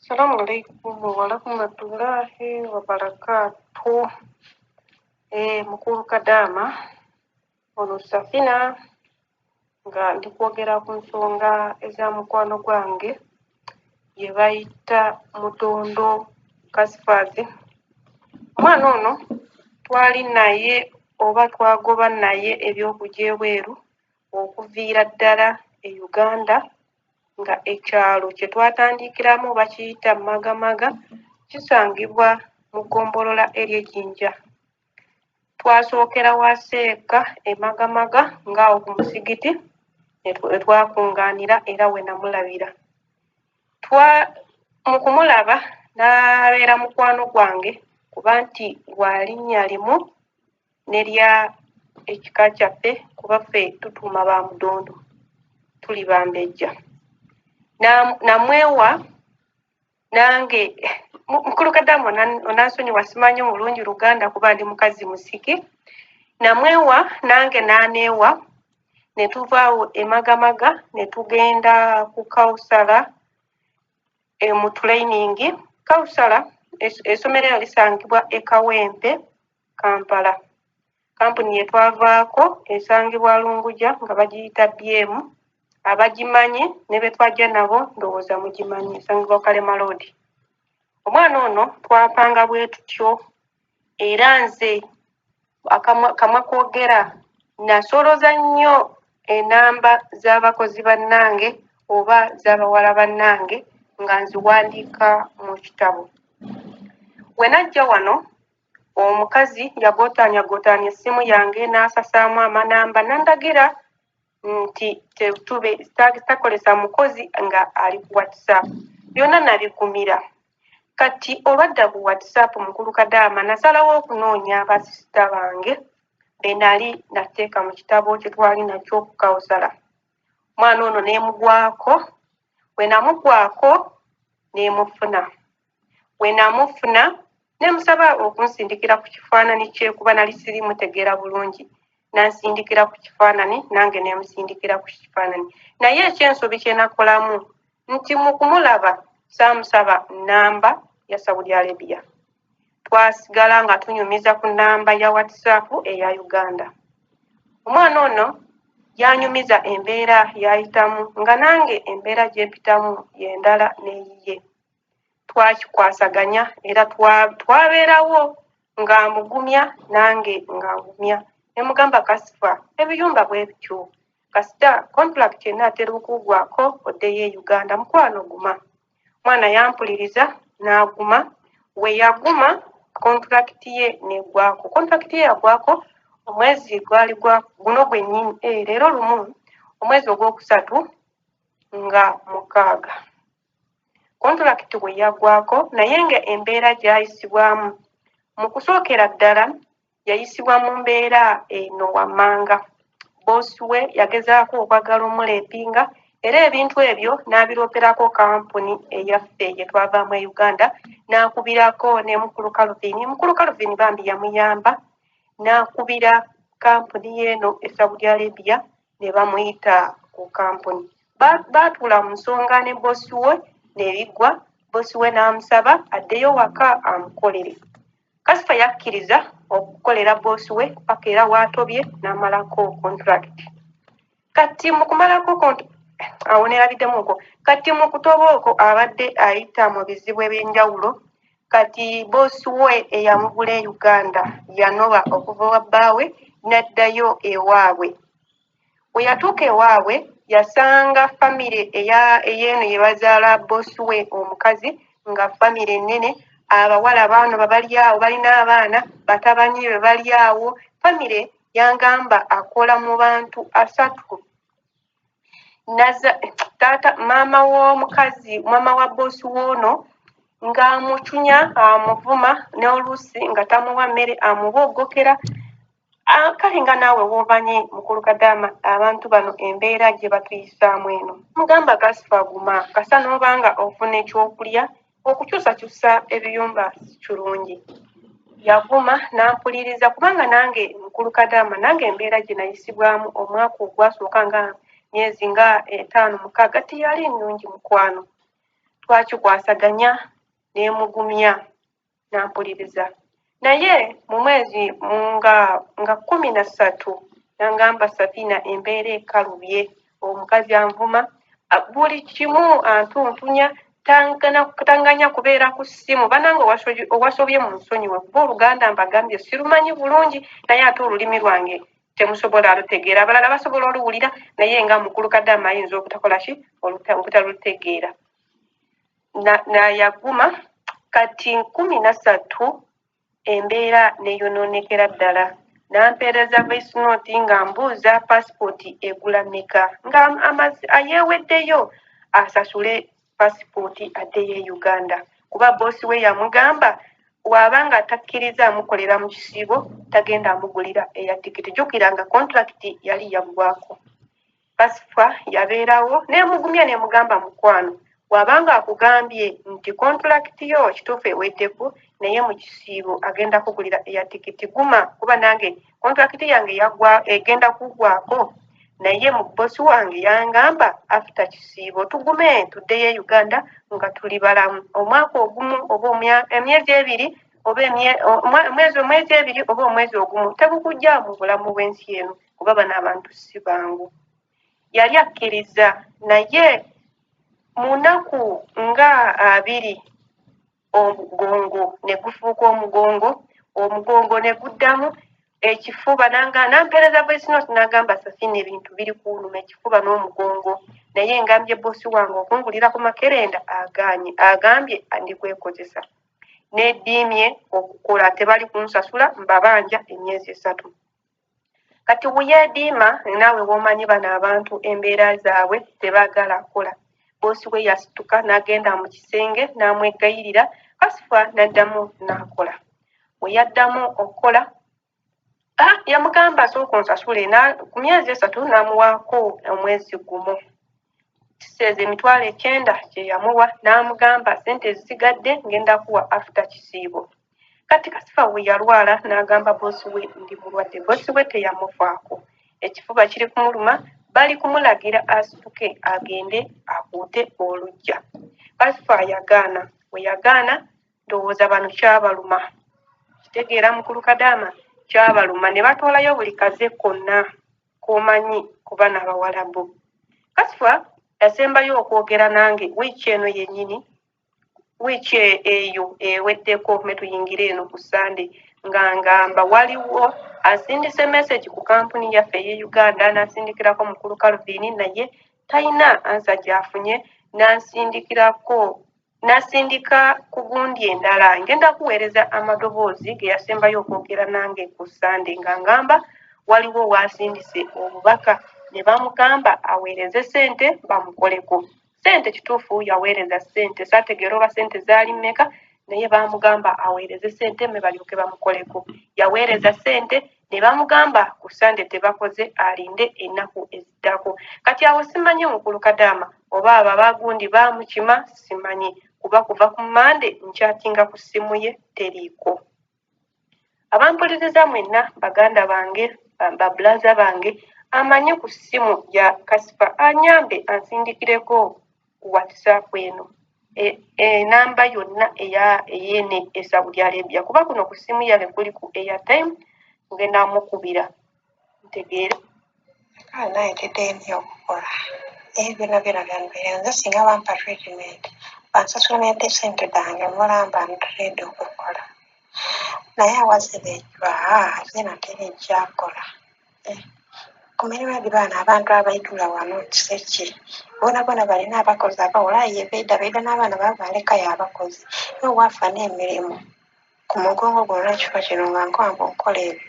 Salamu alaikum warahmatullahi wabarakatuh. Mukulu Kadaama, ono Safina nga ndi kwogera ku nsonga eza mukwano gwange gye bayita Mutondo Kasifaazi. Omwana ono twali naye oba twagoba naye eby'okujja ebweru okuviira ddala e Uganda nga ekyalo kye twatandikiramu bakiyita Magamaga, kisangibwa mu ggombolola ery'e Jinja. Twasookera wa Seeka e Magamaga ng'awo ku musigiti we twakungaanira era we namulabira. Mu kumulaba n'abeera mukwano gwange kuba nti wa linnya limu ne lya ekika kyaffe kuba ffe tutuuma ba Mudondo, tuli bambejja. Namwewa nange mukulu Kadaama onansonyiwa simanyi bulungi Luganda kuba ndi mukazi musiki. Namwewa nange n'aneewa ne tuva awo e Magamaga ne tugenda ku Kausala mu training. Kausala essomero eryo lisangibwa e Kawempe, Kampala. Kampuni ye twavaako esangibwa Lungujja nga bagiyita BM. Abagimanyi ne be twajja nabo ndowooza mugimanyi, esangibwa Kalema Road. Omwana ono twapanga bwe tutyo era nze kamwa koogera nasoloza nnyo enamba z'abakozi bannange oba z'abawala bannange nga nziwandiika mu kitabo. We najja wano omukazi yagootaanyagootaanya essimu yange n'asasaamu amanamba n'andagira nti tetube takozesa mukozi nga ali ku WhatsApp. Byonna nabigumira. Kati olwadda ku WhatsApp mukulu Kadaama nasalawo okunoonya basisita bange be nali nateeka mu kitabo kye twali nakyo ku Kawusala. Omwana ono neemugwako, bwe namugwako neemufuna. Bwe namufuna ne musaba okunsindikira ku kifaananyi kye kuba nali siri mutegeera bulungi. N'ansindikira ku kifaananyi nange ne musindikira ku kifaananyi. Naye ekyensobi kye nakolamu nti mu kumulaba saamusaba nnamba ya Saudi Arabia. Twasigala nga tunyumiza ku nnamba ya WhatsApp eya Uganda. Omwana ono yanyumiza embeera y'ayitamu nga nange embeera gye mpitamu y'endala n'eyiye. Twakikwasaganya era twabeerawo ng'amugumya nange ng'angumya. Ne mugamba Kasifa ebiyumba bwe bityo kasita contract enaatera okuggwako oddeyo e Uganda mukwano guma. Omwana yampuliriza n'aguma, we yaguma contract ye n'eggwako. Contract ye yaggwako omwezi gwali gwa guno gwennyini leero lumu omwezi ogwokusatu nga 6. Contract bwe yaggwako naye nga embeera gy'ayisibwamu mu kusookera ddala yayisibwa mu mbeera eno wammanga. Bboosi we yagezaako okwagala omuleepinga era ebintu ebyo n'abirooperako kampuni eyaffe gye twavaamu e Uganda n'akubirako ne mukulu Calvin. Mukulu Calvin bambi yamuyamba n'akubira kampuni y'eno e Saudi Arabia ne bamuyita ku kampuni. Baatuula mu nsonga ne bboosi we ne biggwa, bboosi we n'amusaba addeyo waka amukolere. Kasifa yakkiriza okukolera bboosi we paka era w'atobye n'amalako contract. Kati mu kumalako awo neerabiddemuko. Kati mu kutoba okwo abadde ayita mu bizibu eby'enjawulo. Kati bboosi we eyamugula e Uganda yanoba okuva ewa bbaawe n'addayo ewaabwe. Bwe yatuuka ewaabwe yasanga famire ey'eno ye bazaala bboosi we omukazi nga famire nnene, abawala baano babali awo balina abaana, batabani be bali awo. Famire yangamba akola mu bantu 3. Naza taata maama w'omukazi maama wa bboosi w'ono ng'amucunya amuvuma n'oluusi nga tamuwa mmere amuboggokera. Kale nga naawe w'omanyi mukulu Kadaama abantu bano embeera gye batuyisaamu eno. Mugamba Kasifa guma kasa n'oba nga ofuna ekyokulya okukyusakyusa ebiyumba si kirungi. Yaguma n'ampuliriza kubanga nange mukulu Kadaama nange embeera gye nayisibwamu omwaka ogwasooka nga myezi nga 5 6 teyali nnungi mukwano. Twakikwasaganya, nemugumya, nampuliriza. Naye mu mwezi nga 13 nangamba, Safina, embeera ekalubye, omukazi anvuma buli kimu, antuntunya, tanganya kubeera ku ssimu. Banange, owasobye mu nsonyiwe, kuba Oluganda mbagambye sirumanyi bulungi, naye ate olulimi lwange temusobola alutegeera. Abalala basobola oluwulira, naye nga mukulu Kadama ayinza obutakola ki, obutalutegeera. Nayaguma. Kati 13 embeera neyonoonekera ddala. Nampeereza voice note nga mbuuza passport egula mmeka, nga ayeeweddeyo asasule passport addeyo e Uganda, kuba boss we yamugamba bw'aba nga takkiriza amukolera mu kisiibo, tagenda amugulira eya tikiti. Jjukira nga contract yali yaggwako. Kasifa yabeerawo, nemugumya, nemugamba, mukwano, bw'abanga akugambye nti contract yo kituufu eweddeko, naye mu kisiibo agenda kugulira eya tikiti, guma, kuba nange contract yange yaggwa, egenda kuggwako, naye mu boss wange yangamba after kisiibo. Tugume tuddeyo e Uganda nga tuli balamu. Omwaka ogumu oba emyezi 2 oba omwezi 2 oba omwezi 1 tegukujja mu bulamu bw'ensi eno, kuba bano abantu si bangu. Yali akkiriza, naye mu nnaku nga 20 omugongo ne gufuuka omugongo, omugongo ne guddamu ekifuba. Nanga nampeereza voice note n'agamba, Safina, ebintu biri kuwuluma, ekifuba n'omugongo, naye ngambye boss wange okungulira ku makerenda agaanye, agambye ndikwekozesa, neddiimye okukola, tebali kunsasula, mbabanja emyezi 3. Kati weyeediima, naawe bw'omanyi bano abantu embeera zaabwe, tebaagala kukola. Boss we yasituka n'agenda mu kisenge n'amwegayirira. Kasifa n'addamu n'akola. Bwe yaddamu okukola, yamugamba asooka onsasule ku myezi 3, n'amuwaako omwezi 1, kitegeeza 90,000 gye yamuwa, n'amugamba ssente ezisigadde ngenda kuwa after kisiibo. Kati Kasifa we yalwala n'agamba boss we, ndi mulwadde. Boss we teyamufaako. Ekifuba kiri kumuluma, bali kumulagira asituke agende akuute oluggya. Kasifa yagaana. Bwe yagaana, ndowooza bano kyabaluma, kitegeera mukulu Kadaama, kyabaluma ne batoolayo buli kaze konna k'omanyi kuba n'Abawalabu. Kasifa yasembayo okwogera nange wiiki eno yennyini, wiiki eyo eweddeko, me tuyingire eno ku Sande, nga ngamba waliwo asindise message ku kampuni yaffe ey'e Uganda, n'asindikirako mukulu Calvin, naye talina answer gy'afunye, n'ansindikirako, n'asindika ku gundi endala. Ngenda kuweereza amadoboozi ge yasembayo okwogera nange ku Sande, nga ngamba waliwo waasindise obubaka ne bamugamba aweereze ssente bamukoleko. Ssente kituufu yaweereza ssente, saategeera oba ssente zaali mmeka, naye baamugamba aweereze ssente me balyoke bamukoleko. Yaweereza ssente ne bamugamba ku Sande tebakoze, alinde ennaku eziddako. Kati awo simanyi mukulu Kadaama oba abo abagundi baamukima, simanyi, kuba kuva ku Mande nkyatinga ku ssimu ye teriiko. Abampuliriza mwenna, baganda bange, babulaza bange, amanyi ku ssimu ya Kasifa anyambe ansindikireko ku WhatsApp eno enamba yonna eya eyene e Saudi Arabia, kuba kuno ku ssimu yange kuliku airtime, ngenda mukubira ntegeere. Kale naye teddeemye okukola ebyo byonna byonna byanbeera. Nze singa bampa treatment, bansasula nedde sente dange mulamba, nready okukola, naye awazira ejwa zena teri nkyakola. Ku mirimu egibaana abantu abaidula wano kiseki bona bona balina abakozi abawola ye beida beida n'abaana baba balekayo abakozi, naye waafa n'emirimu ku mugongo gwonna ekifo kino nga nkwamba nkola ebyo.